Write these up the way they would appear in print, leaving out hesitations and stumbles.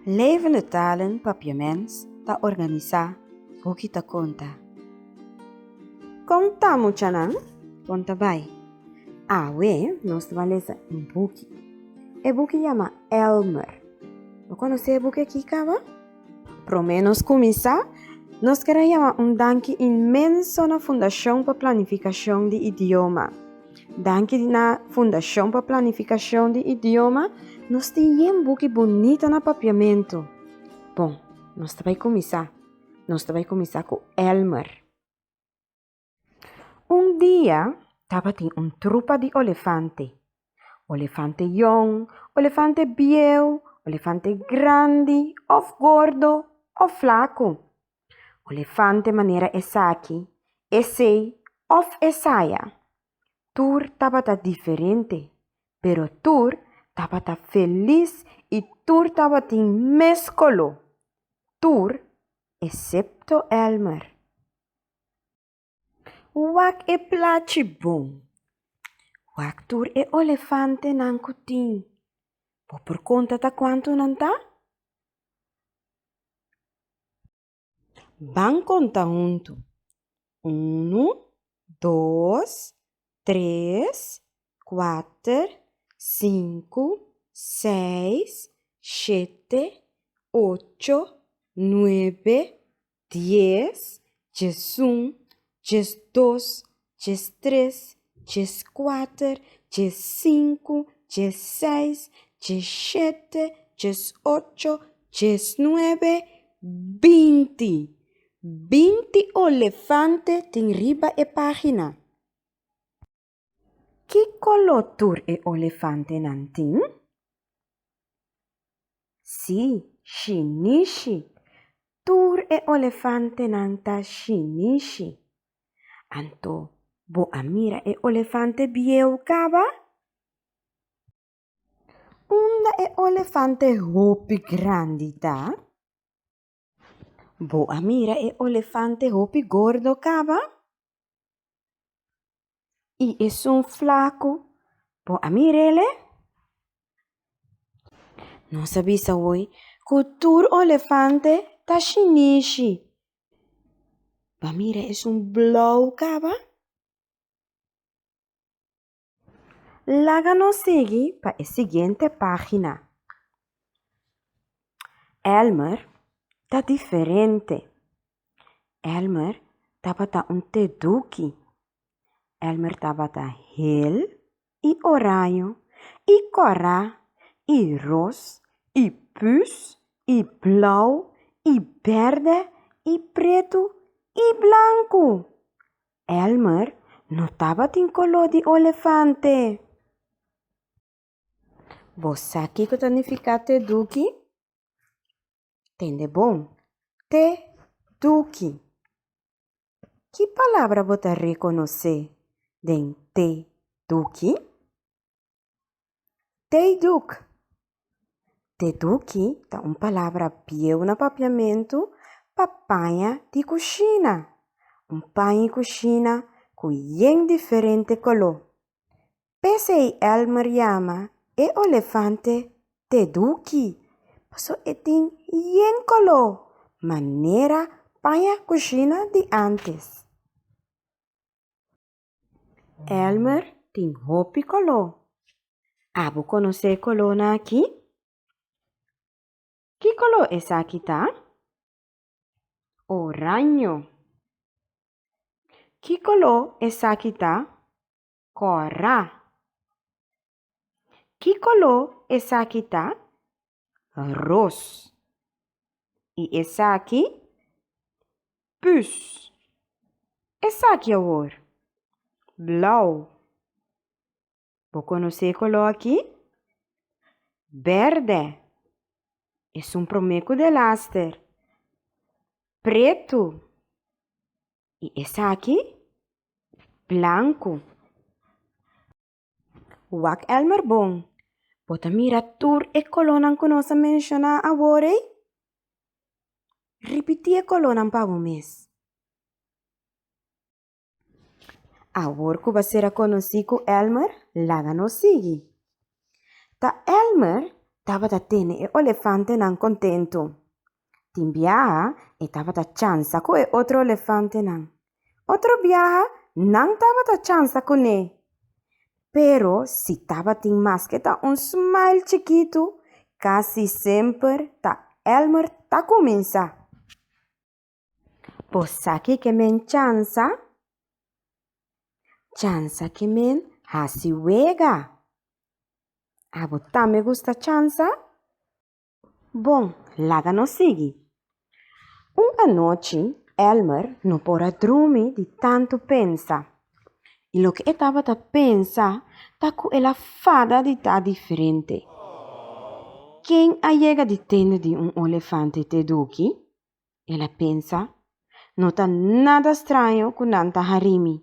Levende Talen Papiaments ta organisá Buki ta Konta. Kon ta muchanan? Kon ta bai? Awe nos ta ban lesa un buki. E buki yama Elmer. Bo konosé e buki akí kaba? Promé nos kuminsá, nos ker a yama un danki inmenso na Fundashon pa Planifikashon di Idioma. Danki na Fundashon pa Planifikashon di Idioma, nos tin yen buki bunita na papiamentu. Bon, nos ta bai kuminsá. Nos ta bai kuminsá ku Elmer. Un dia tabatin un trupa di olefante. Olefante yòn, olefante bieu, olefante grandi òf gordo òf flaku. Olefante manera esaki, esei òf esaya. Tur tabata diferente, pero tur tabata felis i tur tabatin mes koló. Tur esepto Elmer. Wak e plachi bon. Wak tur e olefantenan ku tin. Bo por konta ta kuantu nan ta? Ban konta huntu. Unu, dos, tres, kuater, sinku, seis, shete, ocho, nuebe, dies, diesun, diesdos, diestres, dieskuater, diessinku, diesseis, diesshete, diesocho, diesnuebe, 20. 20 olefante tin riba e página. Ki koló tur e olefantenan tin? Sí, shinishi. Tur e olefantenan ta shinishi. Anto, bo a mira e olefante bieu kaba? Unda e olefante hopi grandi ta? Bo a mira e olefante hopi gordo kaba? I esun flaku, bo a mir'el e? Nos a bisa hoy ku tur olefante ta shinishi. Bo a mira esun blou kaba? Laga nos sigui pa e siguiente página. Elmer ta diferente. Elmer tabata un teduki. Elmer tabata hel i oraño i kòrá i ros i püs i blou i bèrdè i pretu i blanku. Elmer no tabatin koló di olefante. Bo sa kiko ta nifiká te duki? Tende bon, te duki. Ki palabra bo ta rekonosé den te duki? Teiduk. Teduki ta un palabra bieu na papiamentu pa paña di kushina. Un paña di kushina ku yen diferente koló. P'esei Elmer yama e olefante Teduki, pasobra e tin yen koló, manera paña kushina di ántes. Elmer tin hopi koló. Abo konosé e kolónan akí? Ki koló esaki ta? Oraño. Ki koló esaki ta? Kòrá. Ki koló esaki ta? Ros. I esaki? Püs. Esaki awor? Blou. Bo konosé e koló aki? Bèrdè. Esun promé ku delaster. Pretu. I esaki? Blanku. Wak Elmer bon. Bo ta mira tur e kolónan ku nos a menshoná awor ei? Ripití e kolónan pa bo mes. Awor ku bo a sera konosí ku Elmer, laga nos sigui. Ta Elmer tabata tene e olefantenan kontentu. Tin biaha e tabata chansa ku e otro olefantenan. Otro biaha nan tabata chansa kuné. Pero si tabatin maske ta un smile chikitu, kasi semper ta Elmer ta kuminsá. Bo sa kiko men chansa? Chansa ke men hasi wega. Abo tambe gusta chansa? Bon, laga nos sigui. Un anochi Elmer no por a drumi di tantu pensa. I loke e tabata pensa ta ku el a fada di ta diferente. Ken a yega di tende di un olefante te duki? El a pensa, No ta nada straño ku nan ta hari mi.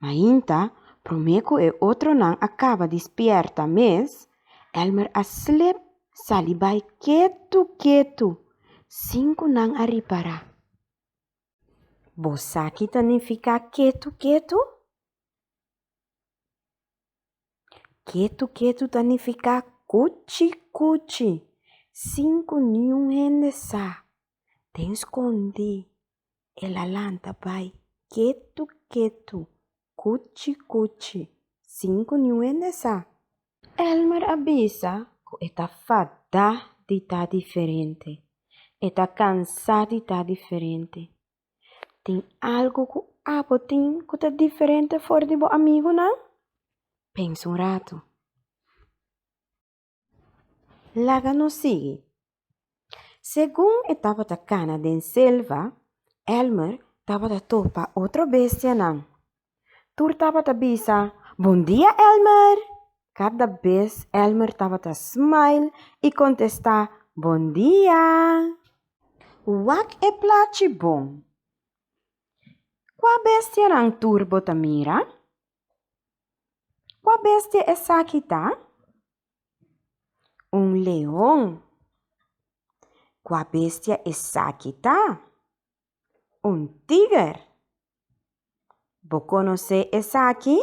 Mainta, promé ku e otronan a kaba di spièrta mes, Elmer a slep sali bai ketu ketu, sin ku nan a ripará. Bo sa ki ta nifiká ketu ketu? Ketu ketu ta nifiká kuchi kuchi, sin ku niun hende sa. Den skondí el a lanta bai ketu ketu, kuchi kuchi, sin ku niun hende sa. Elmer a bisa ku e ta fadá di ta diferente, e ta kansá di ta diferente. Tin algu ku abo tin ku ta diferente for di bo amigunan? Pensa un ratu. Laga nos sigui. Segun e tabata kana den selva, Elmer tabata topa otro bestianan. Tur tabata bisa, Bon dia, Elmer! Kada bes Elmer tabata smile i kontestá, Bon dia! Wak e plachi bon. Kua bestianan tur bo ta mira? Kua bestia esaki ta? Un leon. Kua bestia esaki ta? Un tiger. Bo konosé esaki?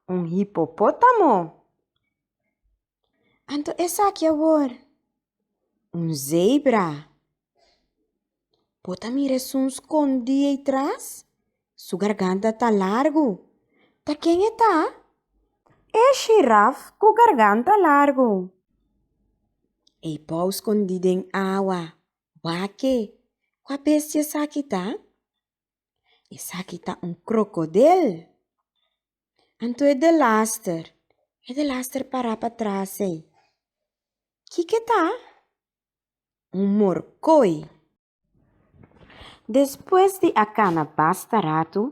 Un hipopótamo. Anto esaki awor? Un zebra. Bo ta mira esun skondí ei tras? Su garganta ta largu. Ta ken e ta? E shiraf ku garganta largu. Ei bou skondí den awa. Wak-e, kua bestia esaki ta? Esaki ta un krokodel. Anto e delaster, e delaster pará patras ei, kiko e ta? Un morkoi. Despues di a kana basta ratu,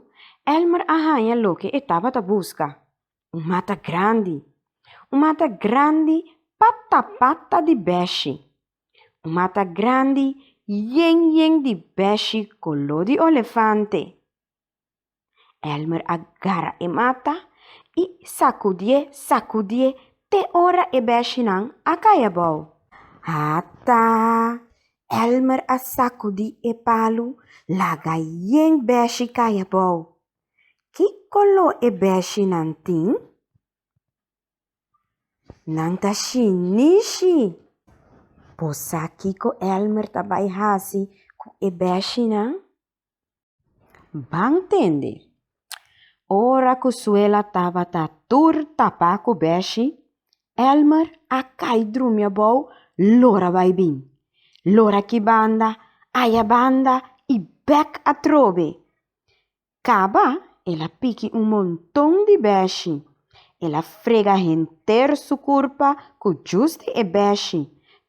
Elmer a haña loke e tabata buska, un mata grandi. Un mata grandi pata pata di bèshi. Un mata grandi yen yen di bèshi koló di olefante. Elmer a gara e mata i sakudié sakudié te ora e bèshinan a kai abou. Ata! Elmer a sakudí e palu laga yen bèshi kai abou. Ki koló e bèshinan tin? Nan ta shinishi! Bo sa kiko Elmer ta bai hasi ku e bèshinan? Ban tende! Ora ku suela tabata tur tapá ku bèshi, Elmer a kai drumi abou lora bai bin. Lora ki banda, aya banda i bèk atrobe. Kaba el a piki un monton di bèshi. El a frega henter su kurpa ku djus di e bèshi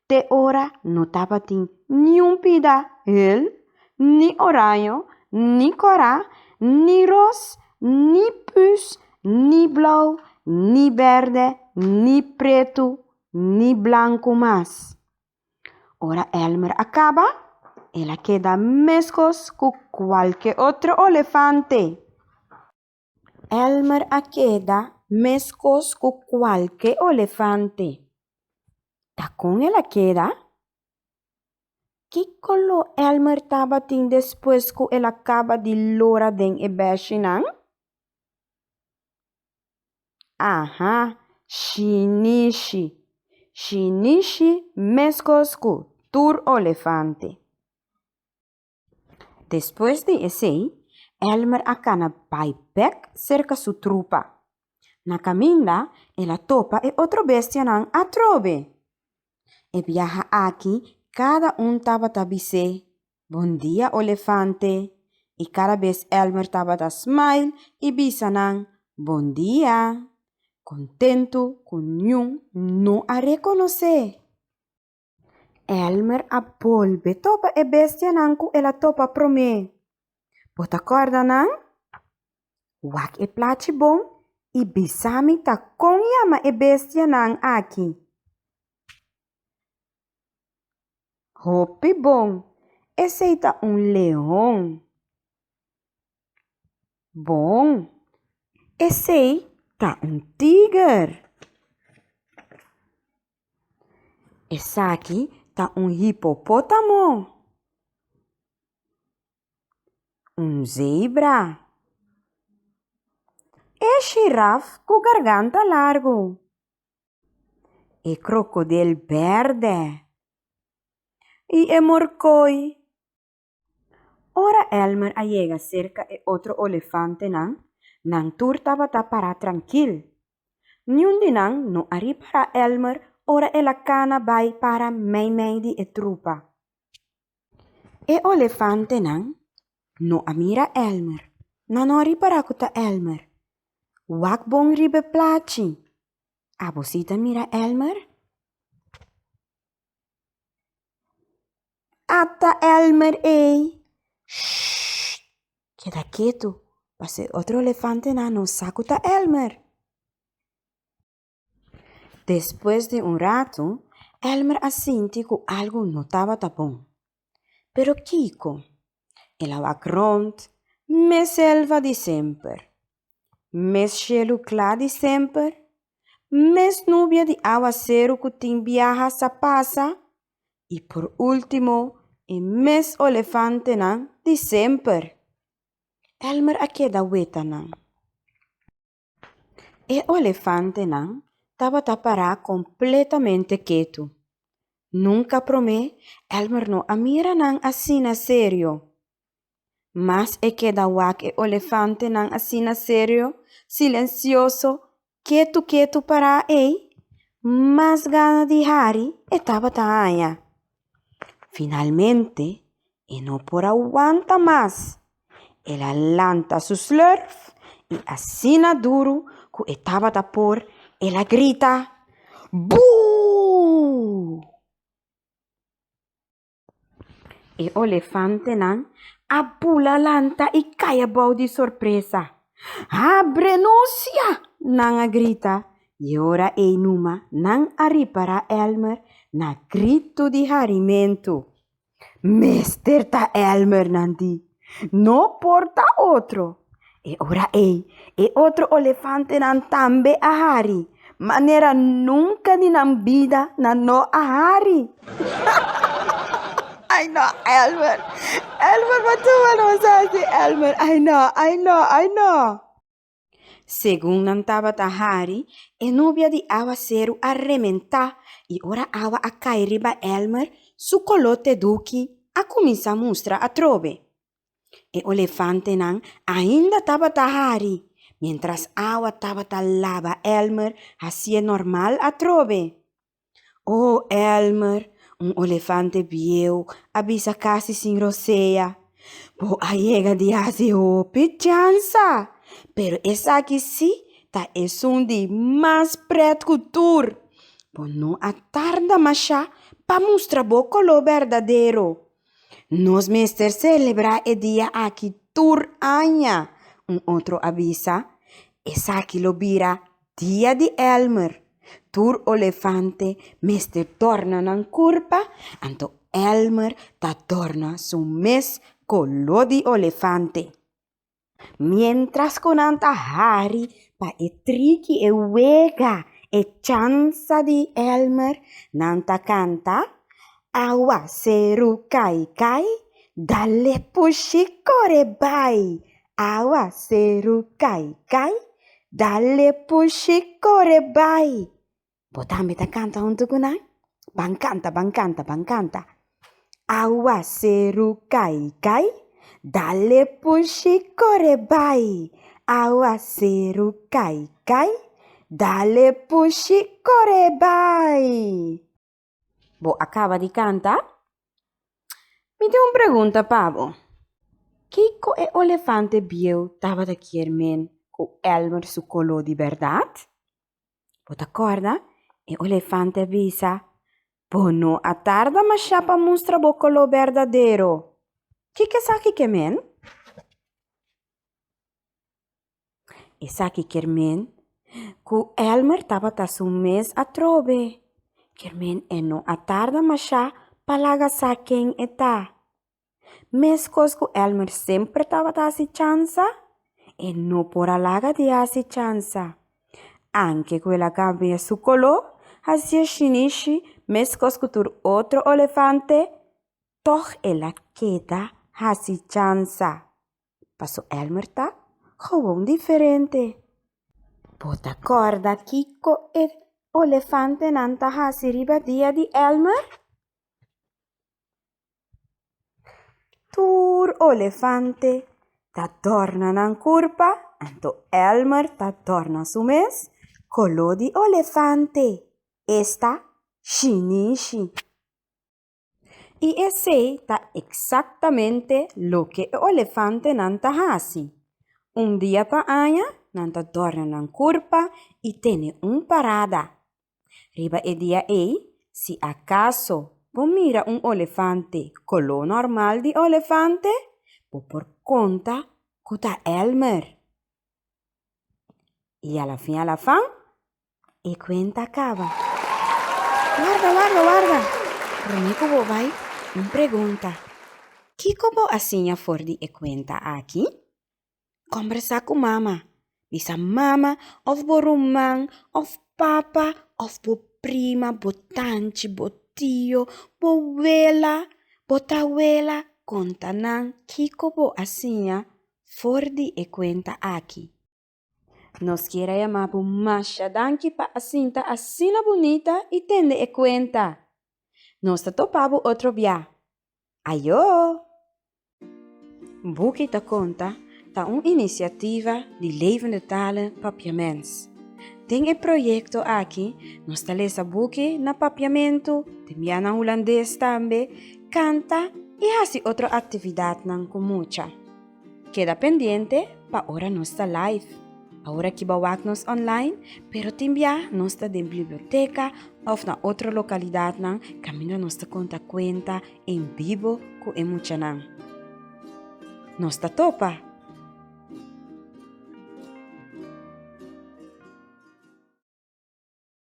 te ora no tabatin niun pida hel, ni oraño, ni kòrá, ni ros, ni püs, ni blou, ni bèrdè, ni pretu, ni blanku mas. Ora Elmer a kaba, el a keda meskos ku kualke otro olefante. Elmer a keda meskos ku kualke olefante. Ta kon el a keda? Ki koló Elmer tabatin despues ku el a kaba di lora den e bèshinan? Aha, shinishi! Shinishi meskos ku tur olefante. Despues di esei, Elmer a kana bai bèk serka su trupa. Na kaminda, el a topa e otro bestianan atrobe. E biaha aki kada un tabata bis'é, Bon dia, olefante! I kada bes Elmer tabata smail i bisa nan, Bon dia! Kontentu ku niun no a rekonos'é. Elmer a bolbe topa e bestianan ku el a topa promé. Bo ta kòrda nan? Wak e plachi bon i bisa mi ta kon yama e bestianan aki. Hopi bon! Esei ta un leon. Bon, esei ta un tiger. Esaki ta un hipopótamo. Un zebra. E shiraf ku garganta largu. E krokodel bèrdè. I e morkoi. Ora Elmer a yega serka e otro olefantenan, nan tur tabata pará trankil. Niun di nan no a ripará Elmer ora el a kana bai para meimei di e trupa. E olefantenan no a mira Elmer, nan no a ripará ku ta Elmer. Wak bon riba e plachi. Abo si ta mira Elmer? Ata Elmer ei! Shh! Keda ketu, pasobra e otro elefantenan no sa ku ta Elmer. Despues di un ratu, Elmer a sinti ku algu no tabata bon. Pero kiko? El a wak rònt, mes selva di semper, mes shelu kla di semper, mes nubia di awaseru ku tin biaha sa pasa i por último e mes olefantenan di semper. Elmer a keda weta nan. E olefantenan tabata pará kompletamente ketu. Nunka promé Elmer no a mira nan asina serio. Mas e keda wak e olefantenan asina serio, silensioso, ketu ketu pará ei, mas gana di hari e tabata haña. Finalmente e no por a wanta mas. El a lanta su slurf i asina duru ku e tabata por el a grita, Buu! E olefantenan a bula lanta i kai abou di sorpresa. Habrenusia! nan a grita i e ora ei numa nan a ripará Elmer na gritu di harimentu. Mester ta Elmer, nan di. No por ta otro. E ora ei e otro olefantenan tambe a hari, manera nunka di nan bida nan no a hari. Ai no, Elmer! Elmer, bo tuma nos hasi, Elmer! Ai no, ai no, ai no! Segun nan tabata hari, e nubia di awaseru a rementá i ora awa a kai riba Elmer, su koló teduki a kuminsá mustra atrobe. E olefantenan ainda tabata hari, miéntras awa tabata laba Elmer hasié normal atrobe. Oh, Elmer, un olefante bieu a bisa kasi sin rosea, bo a yega di hasi hopi chansa, pero esaki sí ta esun di mas pret ku tur. Bo no a tarda mashá pa mustra bo koló berdadero. Nos mester selebrá e dia aki tur aña, un otro a bisa. Esaki lo bira Dia di Elmer. Tur olefante mester torna nan kurpa, anto Elmer ta torna su mes koló di olefante. Miéntras ku nan ta hari pa e triki e wega e chansa di Elmer, nan ta kanta, Awa seru kai kai, dale pushi kore bai. Awa seru kai kai, dale pushi kore bai. Bo tambe ta kanta huntu ku nan? Ban kanta, ban kanta, ban kanta. Awaseru kai kai, dale pushi kore bai. Awaseru kai kai, dale pushi kore bai. Bo a kaba di kanta? Mi tin un pregunta pa bo. Kiko e olefante bieu tabata kier men ku Elmer su koló di bèrdat? Bo ta kòrda? E olefante a bisa, Bo no a tarda mashá pa mustra bo koló berdadero. Kiko esaki ke men? Esaki kier men ku Elmer tabata su mes atrobe. Kier men e no a tarda mashá pa laga sa ken e ta. Meskos ku Elmer semper tabata hasi chansa, e no por a laga di hasi chansa. Anke ku el a kambia su koló, hasié shinishi meskos ku tur otro olefante, tòg el a keda hasi chansa. Paso Elmer ta gewoon diferente. Bo ta kòrda kiko e olefantenan ta hasi riba dia di Elmer? Tur olefante ta dòrna nan kurpa, anto Elmer ta dòrna su mes koló di olefante, esta shinishi. I esei ta eksaktamente loke e olefantenan ta hasi. Un dia pa aña nan ta dòrna nan kurpa i tene un parada. Riba e dia ei, si akaso bo mira un olefante koló normal di olefante, bo por konta ku ta Elmer. I alafin alafan, e kuenta a kaba. Warda, warda, warda! Promé ku bo bai, un pregunta. Kiko bo a siña for di e kuenta aki? Kombersá ku mama. Bisa mama òf bo ruman òf papa òf bo prima, bo tanchi, bo tio, bo wela, bo tawela, konta nan kiko bo a siña for di e kuenta aki. Nos kier a yama bo masha danki pa a sinta asina bunita i tende e kuenta. Nos ta topa bo otro bia. Ayó! Buki ta Konta ta un inisiativa di Levende Talen Papiaments. Den e proyekto aki nos ta lesa buki na papiamentu, te bia na hulandes tambe, kanta i hasi otro aktividatnan ku mucha. Keda pendiente pa ora nos ta live. Awor aki bo wak nos online, pero tin bia nos ta den biblioteka òf na otro lokalidatnan kaminda nos ta konta kuenta en bibo ku e muchanan. Nos ta topa!